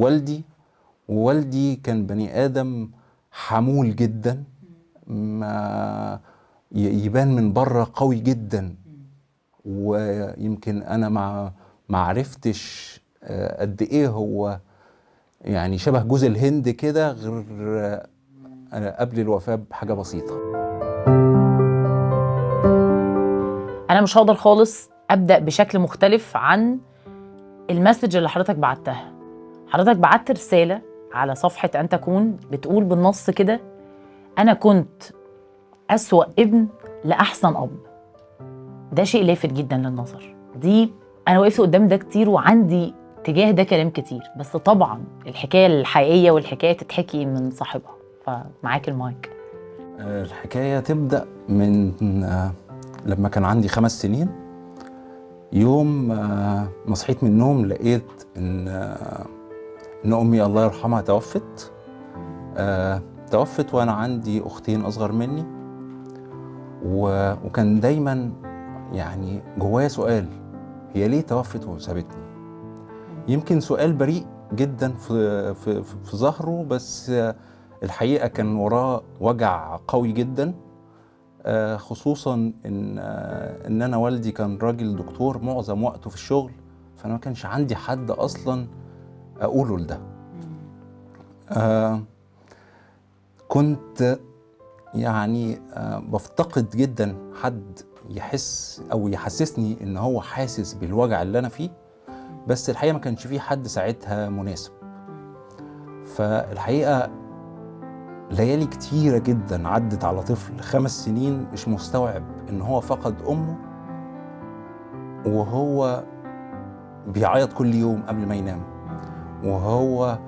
والدي، ووالدي كان بني آدم حمول جدا، ما يبان من بره قوي جدا، ويمكن أنا ما عرفتش قد إيه هو يعني شبه جوز الهند كده، غير قبل الوفاة بحاجة بسيطة. أنا مش هقدر خالص أبدأ بشكل مختلف عن المسج اللي حضرتك بعتها. حضرتك بعت رسالة على صفحة أن تكون بتقول بالنص كده: أنا كنت أسوأ ابن لأحسن أب. ده شيء لافت جدا للنظر. دي أنا وقفت قدام ده كتير وعندي تجاه ده كلام كتير، بس طبعا الحكاية الحقيقية والحكاية تتحكي من صاحبها، فمعاك المايك. الحكاية تبدأ من لما كان عندي 5 سنين. يوم ما صحيت من النوم لقيت إن أمي الله يرحمها توفت. توفت وأنا عندي أختين أصغر مني، وكان دايما يعني جوايا سؤال: هي ليه توفت وسابتني؟ يمكن سؤال بريء جدا في في في ظهره، بس الحقيقة كان وراه وجع قوي جدا، خصوصا ان انا والدي كان راجل دكتور معظم وقته في الشغل، فانا ما كانش عندي حد اصلا اقوله لده. كنت يعني بفتقد جدا حد يحس او يحسسني ان هو حاسس بالوجع اللي انا فيه، بس الحقيقة ما كانش فيه حد ساعتها مناسب. فالحقيقة ليالي كتيرة جدا عدت على طفل 5 سنين مش مستوعب ان هو فقد امه، وهو بيعيط كل يوم قبل ما ينام، وهو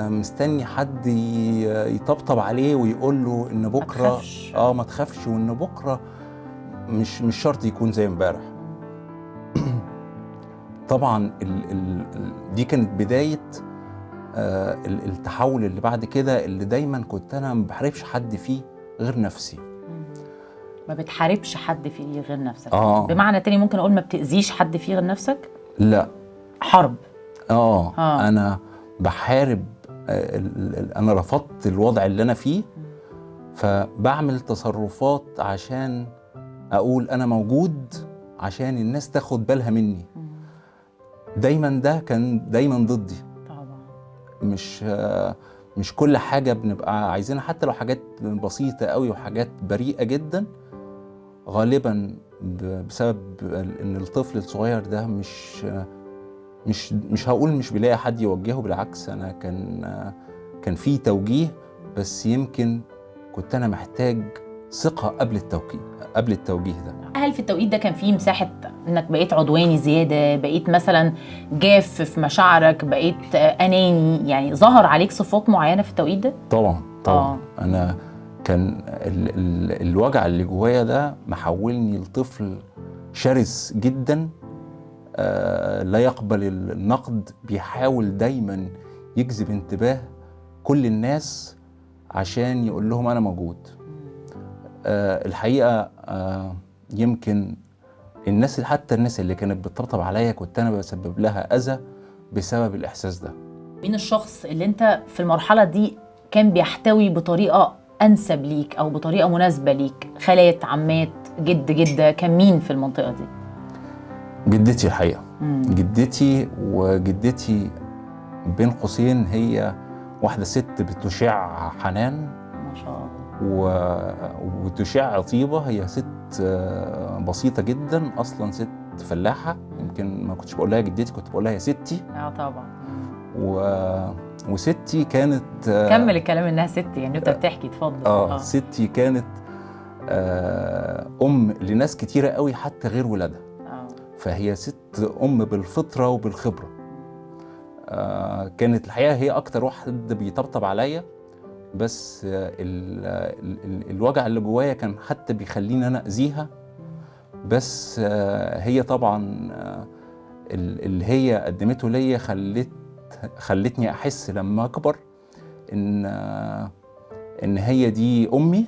مستني حد يطبطب عليه ويقول له ان بكره ما تخافش، وان بكره مش شرط يكون زي امبارح. طبعا دي كانت بداية التحول اللي بعد كده، اللي دايما كنت انا ما بحاربش حد فيه غير نفسي. ما بتحاربش حد فيه غير نفسك. بمعنى تاني ممكن اقول ما بتأذيش حد فيه غير نفسك؟ لا، حرب. انا بحارب، انا رفضت الوضع اللي انا فيه، فبعمل تصرفات عشان اقول انا موجود، عشان الناس تاخد بالها مني. دايما ده كان دايما ضدي. طبعا مش كل حاجة بنبقى عايزينها، حتى لو حاجات بسيطة قوي وحاجات بريئة جدا، غالبا بسبب ان الطفل الصغير ده مش مش مش هقول مش بيلاقي حد يوجهه، بالعكس انا كان في توجيه، بس يمكن كنت انا محتاج ثقة قبل التوجيه ده. هل في التوقيت ده كان فيه مساحة انك بقيت عدواني زيادة، بقيت مثلا جاف في مشاعرك، بقيت اناني، يعني ظهر عليك صفات معينة في التوقيت ده؟ طبعا طبعا. انا كان الوجع اللي جوايا ده محولني لطفل شرس جدا، لا يقبل النقد، بيحاول دايما يجذب انتباه كل الناس عشان يقول لهم انا موجود. الحقيقة يمكن الناس، حتى الناس اللي كانت بتطبطب عليا، كنت انا بسبب لها اذى بسبب الاحساس ده. مين الشخص اللي انت في المرحلة دي كان بيحتوي بطريقة انسب ليك او بطريقة مناسبة ليك؟ خالات، عمات، جد، جده، كان مين في المنطقة دي؟ جدتي الحقيقة. جدتي، وجدتي بين قوسين هي واحدة ست بتشع حنان، ما شاء الله، وتشع طيبة. هي ست بسيطة جدا، اصلا ست فلاحة. يمكن ما كنتش بقول لها جدتي، كنت بقول لها يا ستي. طبعا. وستي كانت كمل الكلام انها ستي، يعني انت بتحكي، اتفضل. ستي كانت ام لناس كتيرة قوي حتى غير ولادها. فهي ست ام بالفطرة وبالخبره. كانت الحقيقة هي اكتر واحد بيطبطب عليا، بس الوجع اللي جوايا كان حتى بيخليني انا اذيها. بس هي طبعا اللي هي قدمته ليا خلتني احس لما اكبر ان هي دي امي.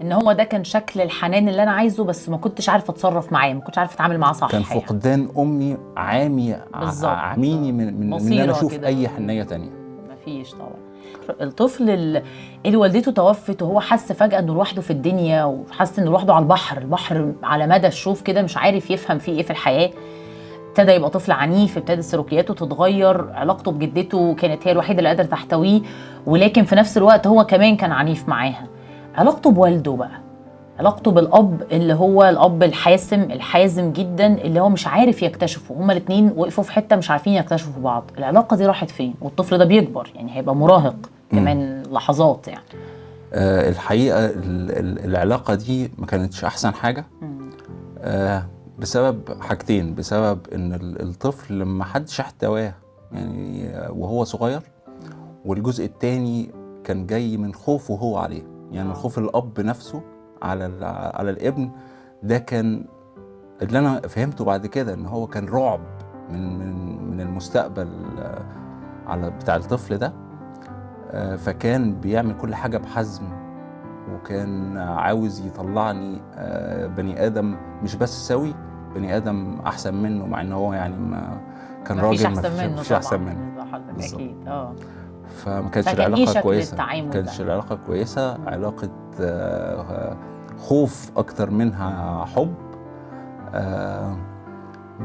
ان هو ده كان شكل الحنان اللي انا عايزه، بس ما كنتش عارفه اتصرف معاه، ما كنتش عارفه اتعامل معاه صح. كان يعني فقدان امي عامي، بالظبط. عميني من ان انا بصيرة اشوف كده. اي حنيه تانية. مفيش طبعا. الطفل اللي والدته توفت وهو حس فجأة انه لوحده في الدنيا، وحس انه لوحده على البحر، البحر على مدى الشوف كده، مش عارف يفهم فيه ايه في الحياة. ابتدى يبقى طفل عنيف، ابتدى سلوكياته تتغير، علاقته بجدته كانت هي الوحيدة اللي قادرة تحتويه، ولكن في نفس الوقت هو كمان كان عنيف معاها. علاقته بوالده بقى، علاقته بالاب اللي هو الاب الحاسم الحازم جدا، اللي هو مش عارف يكتشفه، هما الاثنين وقفوا في حتة مش عارفين يكتشفوا بعض. العلاقة دي راحت فين؟ والطفل ده بيكبر، يعني هيبقى مراهق كمان لحظات يعني. الحقيقة العلاقة دي ما كانتش احسن حاجة، بسبب حاجتين. بسبب ان الطفل ما حدش احتواه يعني وهو صغير، والجزء الثاني كان جاي من خوفه هو عليه، يعني خوف الاب نفسه على الابن. ده كان اللي انا فهمته بعد كده، ان هو كان رعب من من من المستقبل على بتاع الطفل ده. فكان بيعمل كل حاجة بحزم، وكان عاوز يطلعني بني ادم مش بس سوي، بني ادم احسن منه، مع ان هو يعني ما كان مفيش راجل احسن منه، مفيش احسن منه بالنسبة لحضرتك اكيد. فما كانتش فكان إيه العلاقة شكل كويسة، التعامل ما كانتش ده؟ العلاقة كويسة، علاقة خوف اكتر منها حب.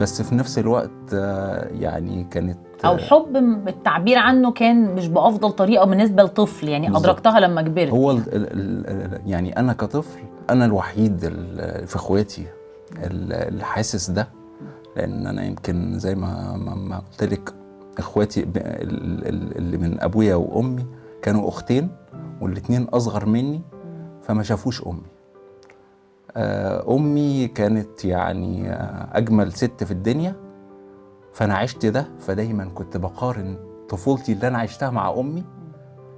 بس في نفس الوقت يعني كانت او حب التعبير عنه كان مش بافضل طريقه بالنسبة لطفل يعني، بالظبط. ادركتها لما كبرت. هو يعني انا كطفل، انا الوحيد في اخواتي اللي حاسس ده، لان انا يمكن زي ما قلت لك اخواتي اللي من ابويا وامي كانوا اختين، والاثنين اصغر مني، فما شافوش امي. امي كانت يعني اجمل ست في الدنيا، فانا عشت ده، فدايما كنت بقارن طفولتي اللي انا عشتها مع امي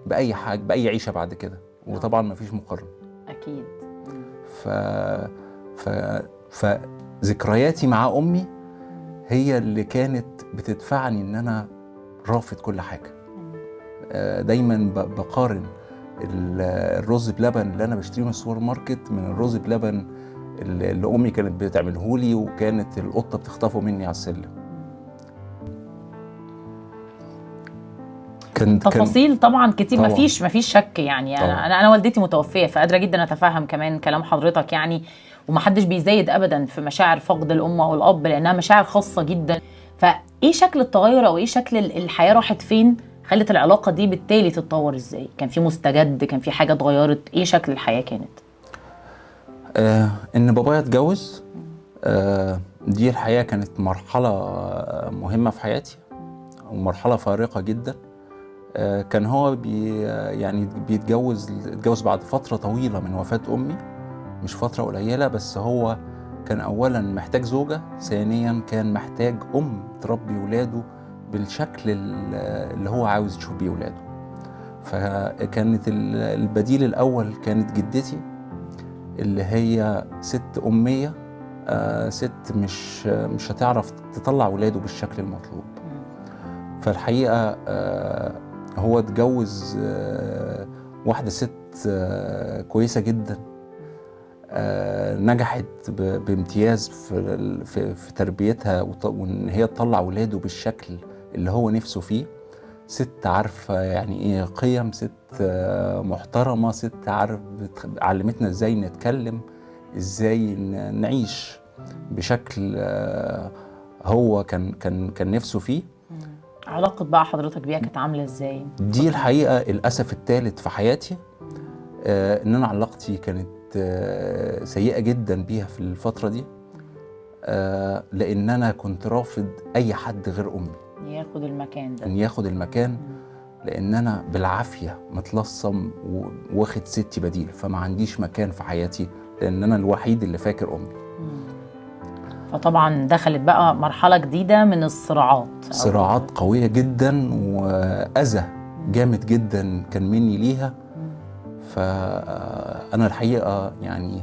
باي حاجة، باي عيشه بعد كده، وطبعا ما فيش مقارنة اكيد. ف ف فذكرياتي مع امي هي اللي كانت بتدفعني ان انا رافض كل حاجة. دايما بقارن الرز بلبن اللي انا بشتريه من السوبر ماركت من الرز بلبن اللي امي كانت بتعمله لي، وكانت القطة بتخطفه مني على السلم. كان تفاصيل طبعا كتير، طبعاً. مفيش شك يعني. طبعاً. انا والدتي متوفيه، فقادره جدا اتفهم كمان كلام حضرتك يعني، ومحدش بيزايد ابدا في مشاعر فقد الام او الاب، لانها مشاعر خاصة جدا. فايه شكل التغير، او ايه شكل الحياة راحت فين، خلت العلاقة دي بالتالي تتطور ازاي؟ كان في مستجد، كان في حاجة اتغيرت، ايه شكل الحياة كانت؟ ان بابايا اتجوز، دي الحقيقة كانت مرحلة مهمة في حياتي، ومرحلة فارقه جدا. كان هو يعني اتجوز بعد فترة طويلة من وفاة أمي، مش فترة قليلة، بس هو كان أولا محتاج زوجة، ثانيا كان محتاج أم تربي ولاده بالشكل اللي هو عاوز يشوف بيه ولاده. فكانت البديل الأول كانت جدتي، اللي هي ست أمية، ست مش هتعرف تطلع ولاده بالشكل المطلوب. فالحقيقة هو اتجوز واحدة ست كويسة جدا، نجحت بامتياز في تربيتها، وإن هي تطلع ولاده بالشكل اللي هو نفسه فيه. ست عارفة يعني إيه قيم، ست محترمة، ست عارف علمتنا إزاي نتكلم، إزاي نعيش بشكل هو كان كان كان نفسه فيه. علاقة بقى حضرتك بيها كانت عاملة ازاي؟ دي الحقيقة الأسف الثالث في حياتي، إن أنا علاقتي كانت سيئة جدا بيها في الفترة دي، لأن أنا كنت رافض أي حد غير أمي ياخد المكان ده، إن ياخد المكان، لأن أنا بالعافية متلصم وواخد ستي بديل، فما عنديش مكان في حياتي، لأن أنا الوحيد اللي فاكر أمي. فطبعا دخلت بقى مرحلة جديدة من الصراعات، صراعات قوية جدا وأذى جامد جدا كان مني ليها. فأنا الحقيقة يعني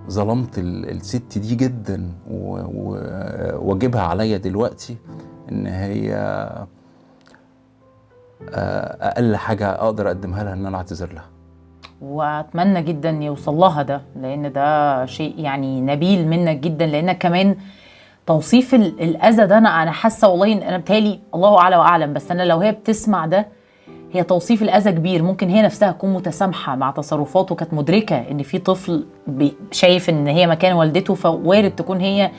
ظلمت الست دي جدا، وواجبها عليا دلوقتي إن هي أقل حاجة أقدر أقدمها لها إن أنا أعتذر لها. واتمنى جدا يوصل لها ده، لان ده شيء يعني نبيل منك جدا، لانك كمان توصيف الاذى ده انا حاسه والله ان انا بتهيألي الله اعلى واعلم، بس انا لو هي بتسمع ده، هي توصيف الاذى كبير، ممكن هي نفسها تكون متسامحة مع تصرفاته، كانت مدركه ان في طفل شايف ان هي مكان والدته، فوارد تكون هي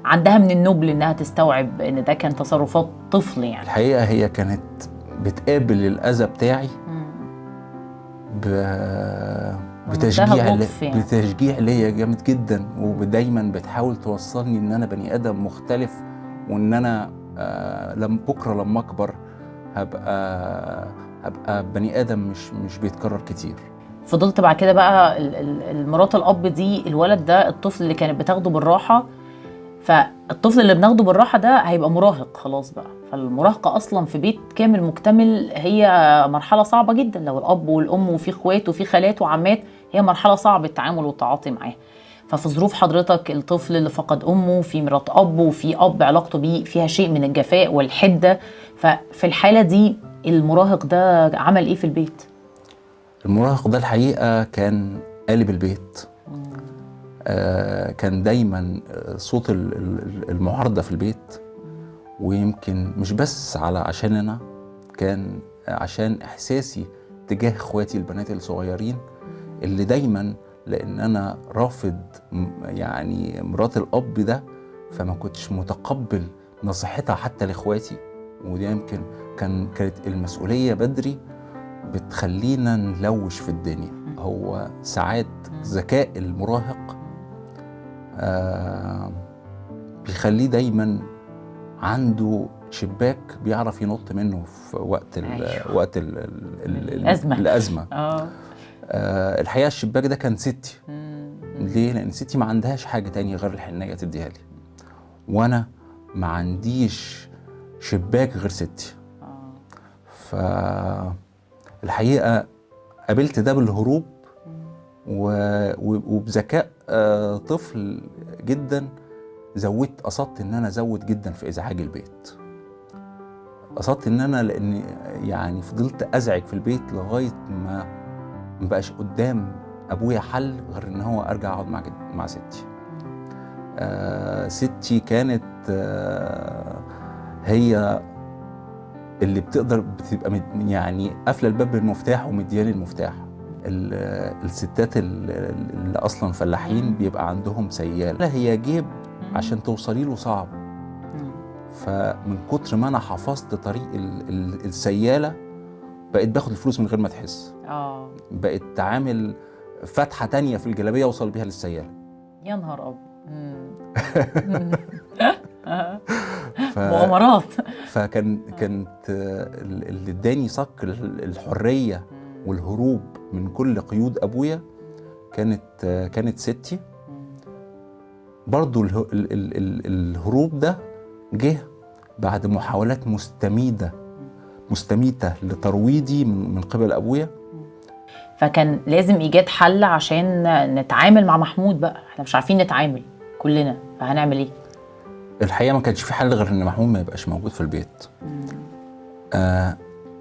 عندها من النبل انها تستوعب ان ده كان تصرفات طفل يعني. الحقيقة هي كانت بتقابل الاذى بتاعي بتشجيع يعني. بتشجيع ليا جامد جدا، ودايما بتحاول توصلني ان انا بني ادم مختلف، وان انا لما بكره لما اكبر هبقى بني ادم مش بيتكرر كتير. فضلت بعد كده بقى المرات الاب دي، الولد ده الطفل اللي كانت بتاخده بالراحة، فالطفل اللي بناخده بالراحة ده هيبقى مراهق خلاص بقى، فالمراهقه اصلا في بيت كامل مكتمل هي مرحلة صعبة جدا، لو الاب والام وفي اخوات وفي خالات وعمات، هي مرحلة صعبة التعامل والتعاطي معاها. ففي ظروف حضرتك الطفل اللي فقد امه، في مرات اب وفي اب علاقته بيه فيها شيء من الجفاء والحده، ففي الحالة دي المراهق ده عمل ايه في البيت؟ المراهق ده الحقيقة كان قالب البيت. كان دايما صوت المعارضة في البيت، ويمكن مش بس على عشان انا، كان عشان احساسي تجاه اخواتي البنات الصغيرين اللي دايما، لان انا رافض يعني مرات الاب ده، فما كنتش متقبل نصيحتها حتى لاخواتي، وده يمكن كانت المسؤولية بدري بتخلينا نلوش في الدنيا. هو ساعات ذكاء المراهق بيخليه دايما عنده شباك بيعرف ينط منه في وقت وقت ال ال الأزمة. الحقيقة الشباك ده كان ستي. ليه؟ لأن ستي ما عندهاش حاجة تانية غير الحنية تديها لي، وأنا ما عنديش شباك غير ستي. فالحقيقة قابلت ده بالهروب وبذكاء طفل جدا. قصدت ان انا ازود جدا في ازعاج البيت، قصدت ان انا، لان يعني فضلت ازعج في البيت لغاية ما بقاش قدام ابويا حل غير ان هو ارجع اقعد مع ستي. ستي كانت هي اللي بتقدر بتبقى يعني قافله الباب بالمفتاح ومدياني المفتاح. الستات اللي اصلا فلاحين بيبقى عندهم سيال، هي جيب عشان توصلي له صعب. فمن كتر ما انا حفظت طريق السياله بقيت باخد الفلوس من غير ما تحس. بقيت تعامل فتحه تانية في الجلابية اوصل بيها للسياله. يا نهار ابيض. مغامرات. فكان كانت اللي اداني صك الحرية والهروب من كل قيود ابويا كانت ستي. برضو الهروب ده جه بعد محاولات مستميتة لترويضي من قبل أبويا. فكان لازم إيجاد حل عشان نتعامل مع محمود بقى، احنا مش عارفين نتعامل كلنا، فهنعمل إيه؟ الحقيقة ما كانش في حل غير إن محمود ما يبقاش موجود في البيت.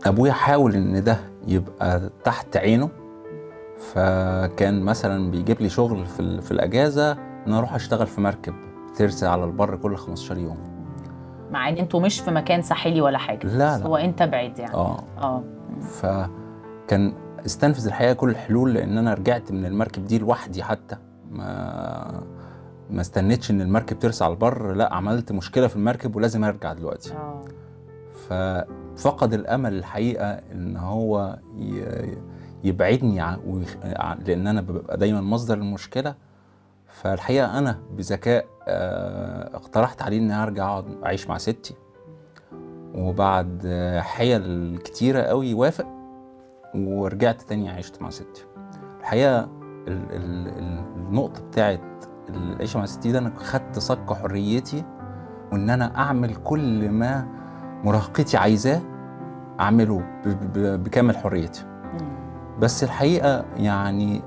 أبويا حاول إن ده يبقى تحت عينه، فكان مثلا بيجيب لي شغل في الأجازة إن أروح أشتغل في مركب ترسي على البر كل 15 يوم. مع ان انتوا مش في مكان ساحلي ولا حاجة. لا لا، هو انت بعيد يعني. فكان استنفذ الحقيقة كل الحلول، لان انا رجعت من المركب دي لوحدي، حتى ما استنيتش ان المركب ترسي على البر، لا عملت مشكلة في المركب ولازم ارجع دلوقتي. ففقد الامل الحقيقة ان هو يبعدني لان انا ببقى دايما مصدر المشكلة. فالحقيقة انا بذكاء اقترحت عليه ان ارجع اقعد اعيش مع ستي، وبعد حيل كتيرة قوي وافق، ورجعت تاني عشت مع ستي. الحقيقة النقطة بتاعت العيشة مع ستي ده انا خدت صك حريتي، وان انا اعمل كل ما مراهقتي عايزاه اعمله بكامل حريتي. بس الحقيقة يعني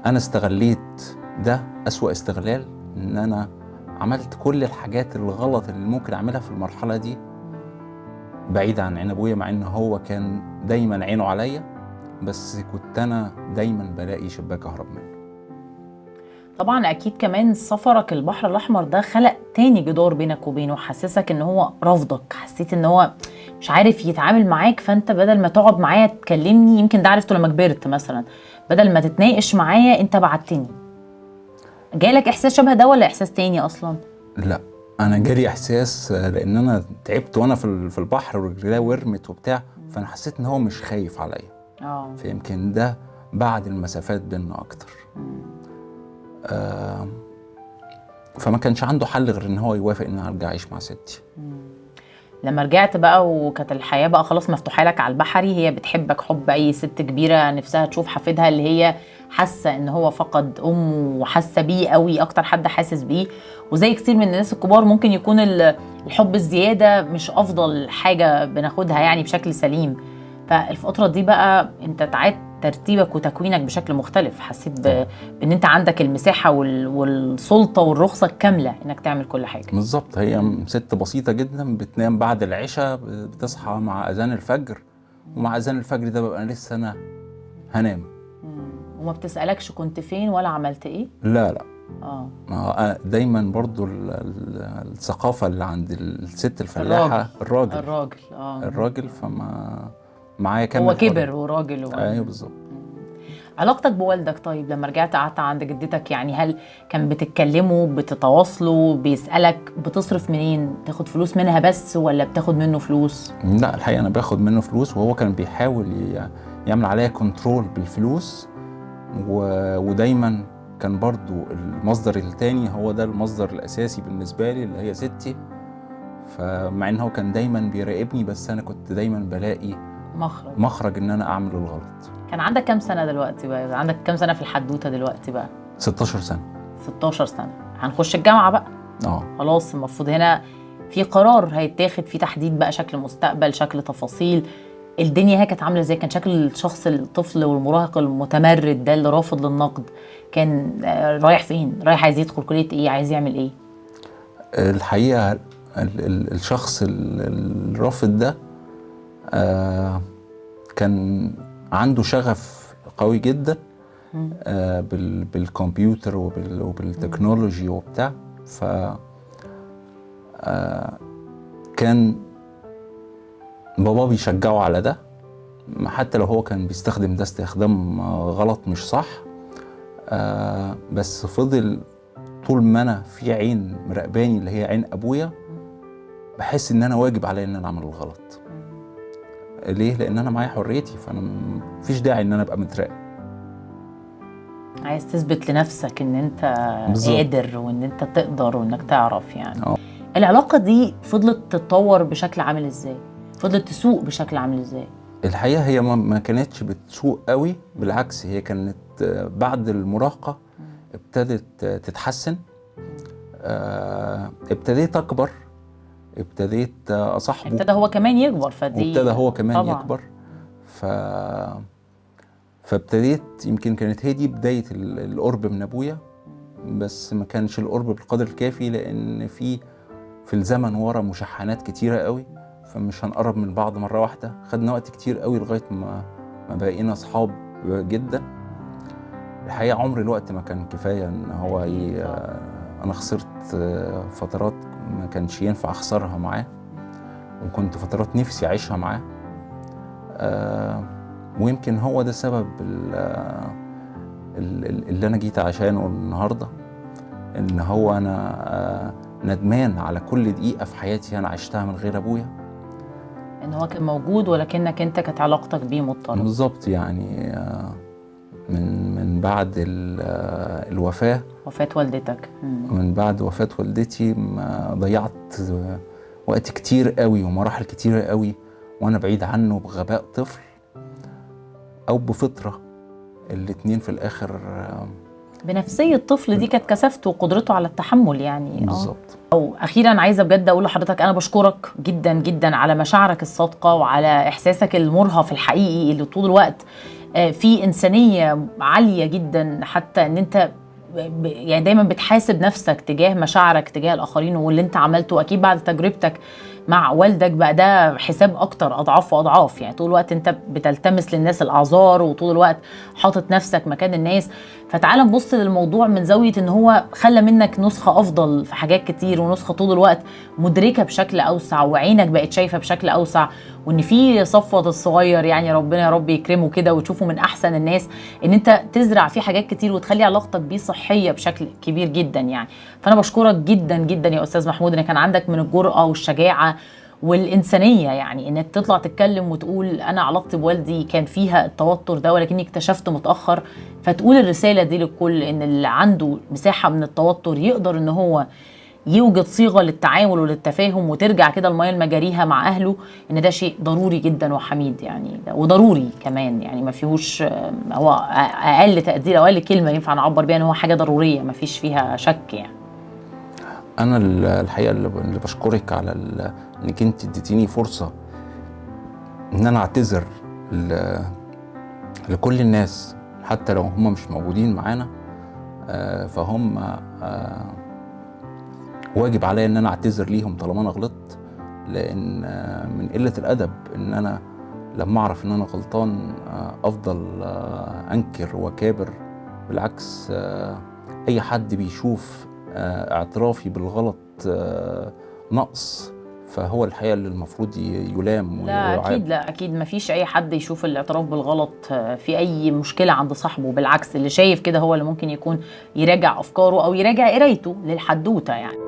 انا استغليت ده أسوأ استغلال، إن أنا عملت كل الحاجات الغلط اللي ممكن أعملها في المرحلة دي بعيد عن عين أبويا، مع إن هو كان دايما عينه عليا. بس كنت انا دايما بلاقي شباك اهرب منه. طبعا اكيد كمان سفرك البحر الاحمر ده خلق تاني جدار بينك وبينه، حسسك ان هو رافضك، حسيت ان هو مش عارف يتعامل معاك، فانت بدل ما تقعد معايا تكلمني، يمكن ده عرفته لما كبرت مثلا، بدل ما تتناقش معايا انت بعتني. جالك احساس شبه ده ولا احساس تاني اصلا؟ لا، انا جالي احساس لان انا تعبت وانا في البحر ورجلي ورمت وبتاع، فانا حسيت ان هو مش خايف عليا. فيمكن ده بعد المسافات بينا اكتر. فما كانش عنده حل غير ان هو يوافق ان انا ارجع اعيش مع ستي. لما رجعت بقى وكانت الحياة بقى خلاص مفتوحة لك على البحري، هي بتحبك حب أي ست كبيرة نفسها تشوف حفيدها اللي هي حاسة إن هو فقد أمه وحاسة بيه قوي، أكتر حد حاسس بيه. وزي كتير من الناس الكبار ممكن يكون الحب الزيادة مش أفضل حاجة بناخدها يعني بشكل سليم. فالفترة دي بقى أنت تعاد ترتيبك وتكوينك بشكل مختلف، حسيت بإن أنت عندك المساحة والسلطة والرخصة الكاملة إنك تعمل كل حاجة. بالظبط، هي ست بسيطة جدا، بتنام بعد العشاء، بتصحى مع أذان الفجر، ومع أذان الفجر ده ببقى لسه أنا هنام. وما بتسألكش كنت فين ولا عملت إيه؟ لا لا. ما دايما برضو الثقافة اللي عند الست الفلاحة، الراجل. الراجل، فما معايا كمل هو كبر وراجل ايوه بالظبط. علاقتك بوالدك طيب لما رجعت قعدت عند جدتك، يعني هل كان بتتكلموا، بتتواصلوا، بيسألك بتصرف منين، تاخد فلوس منها بس ولا بتاخد منه فلوس؟ لا الحقيقة أنا باخد منه فلوس، وهو كان بيحاول يعمل عليا control بالفلوس، ودايما كان برضو المصدر التاني هو ده المصدر الأساسي بالنسبة لي اللي هي ستي. فمع إن هو كان دايما بيراقبني، بس أنا كنت دايما بلاقي مخرج إن أنا أعمل الغلط. كان عندك كام سنة دلوقتي بقى؟ عندك كام سنة في الحدوتة دلوقتي بقى؟ 16 سنة. 16 سنة، هنخش الجامعة بقى. خلاص المفروض هنا في قرار هيتاخد، في تحديد بقى شكل مستقبل، شكل تفاصيل الدنيا. هي كانت عاملة ازاي؟ كان شكل الشخص الطفل والمراهق المتمرد ده اللي رافض للنقد كان رايح فين؟ رايح عايز يدخل كلية ايه؟ عايز يعمل ايه؟ الحقيقة الشخص الرافض ده كان عنده شغف قوي جدا بالكمبيوتر وبالتكنولوجي وبتاع. ف كان بابا بيشجعه على ده، حتى لو هو كان بيستخدم ده استخدام غلط مش صح، بس فضل طول ما انا في عين مراقباني اللي هي عين ابويا، بحس ان انا واجب عليا ان انا اعمل الغلط. ليه؟ لان انا معايا حريتي، فانا مفيش داعي ان انا ابقى متراقب. عايز تثبت لنفسك ان انت قادر وان انت تقدر وانك تعرف يعني. العلاقة دي فضلت تتطور بشكل عامل ازاي؟ فضلت تسوق بشكل عامل ازاي؟ الحقيقة هي ما كانتش بتسوق قوي، بالعكس هي كانت بعد المراهقة ابتدت تتحسن. ابتديت اكبر، ابتديت اصاحبه، ابتدى هو كمان يكبر، فدي ابتدى هو كمان طبعا يكبر. فابتديت يمكن كانت هي دي بداية القرب من ابويا، بس ما كانش القرب بالقدر الكافي لان في الزمن ورا مشحنات كتيرة قوي، فمش هنقرب من بعض مرة واحدة. خدنا وقت كتير قوي لغاية ما بقينا اصحاب جدا. الحقيقة عمر الوقت ما كان كفاية ان هو انا خسرت فترات ما كانش ينفع اخسرها معاه، وكنت فترات نفسي اعيشها معاه. ويمكن هو ده سبب اللي انا جيت عشانه النهارده، ان هو انا ندمان على كل دقيقة في حياتي انا عشتها من غير ابويا. ان هو كان موجود ولكنك انت كانت علاقتك بيه مضطربة. بالظبط، يعني من بعد الوفاة، وفاه والدتك، من بعد وفاه والدتي ما ضيعت وقت كتير قوي ومراحل كتيرة قوي وانا بعيد عنه بغباء طفل او بفطره، الاتنين في الاخر بنفسية الطفل دي كانت كثافته وقدرته على التحمل يعني. بالظبط. أو أخيرا عايزة بجد أقول لحضرتك أنا بشكرك جدا جدا على مشاعرك الصادقة وعلى إحساسك المرهف الحقيقي اللي طول الوقت في إنسانية عالية جدا، حتى إن أنت يعني دايما بتحاسب نفسك تجاه مشاعرك تجاه الآخرين واللي أنت عملته. أكيد بعد تجربتك مع والدك بقى ده حساب اكتر، اضعاف واضعاف. يعني طول الوقت انت بتلتمس للناس الاعذار، وطول الوقت حاطط نفسك مكان الناس. فتعال نبص للموضوع من زاوية ان هو خلى منك نسخه افضل في حاجات كتير، ونسخة طول الوقت مدركه بشكل اوسع، وعينك بقت شايفه بشكل اوسع، وان في صفوت الصغير يعني ربنا يا رب يكرمه كده وتشوفه من احسن الناس، ان انت تزرع فيه حاجات كتير وتخلي علاقتك بيه صحية بشكل كبير جدا يعني. فانا بشكرك جدا جدا يا استاذ محمود ان كان عندك من الجرأة والشجاعة والإنسانية، يعني انك تطلع تتكلم وتقول انا علاقتي بوالدي كان فيها التوتر ده ولكني اكتشفته متأخر، فتقول الرسالة دي للكل ان اللي عنده مساحة من التوتر يقدر ان هو يوجد صيغة للتعامل وللتفاهم، وترجع كده المية لمجاريها مع أهله، إن ده شيء ضروري جدا وحميد يعني، وضروري كمان يعني، ما فيهوش هو أقل تقدير أو أقل كلمة ينفع نعبر بيها إن هو حاجة ضرورية ما فيش فيها شك يعني. أنا الحقيقة اللي بشكرك على إنك أنت اديتيني فرصة إن أنا أعتذر لكل الناس حتى لو هم مش موجودين معانا، فهم واجب عليا ان انا اعتذر ليهم طالما انا غلطت، لان من قلة الادب ان انا لما اعرف ان انا غلطان افضل انكر واكابر. بالعكس، اي حد بيشوف اعترافي بالغلط نقص، فهو الحقيقة اللي المفروض يلام. لا اكيد، لا اكيد ما فيش اي حد يشوف الاعتراف بالغلط في اي مشكلة عند صاحبه، بالعكس اللي شايف كده هو اللي ممكن يكون يراجع افكاره او يراجع قرايته للحدوته يعني.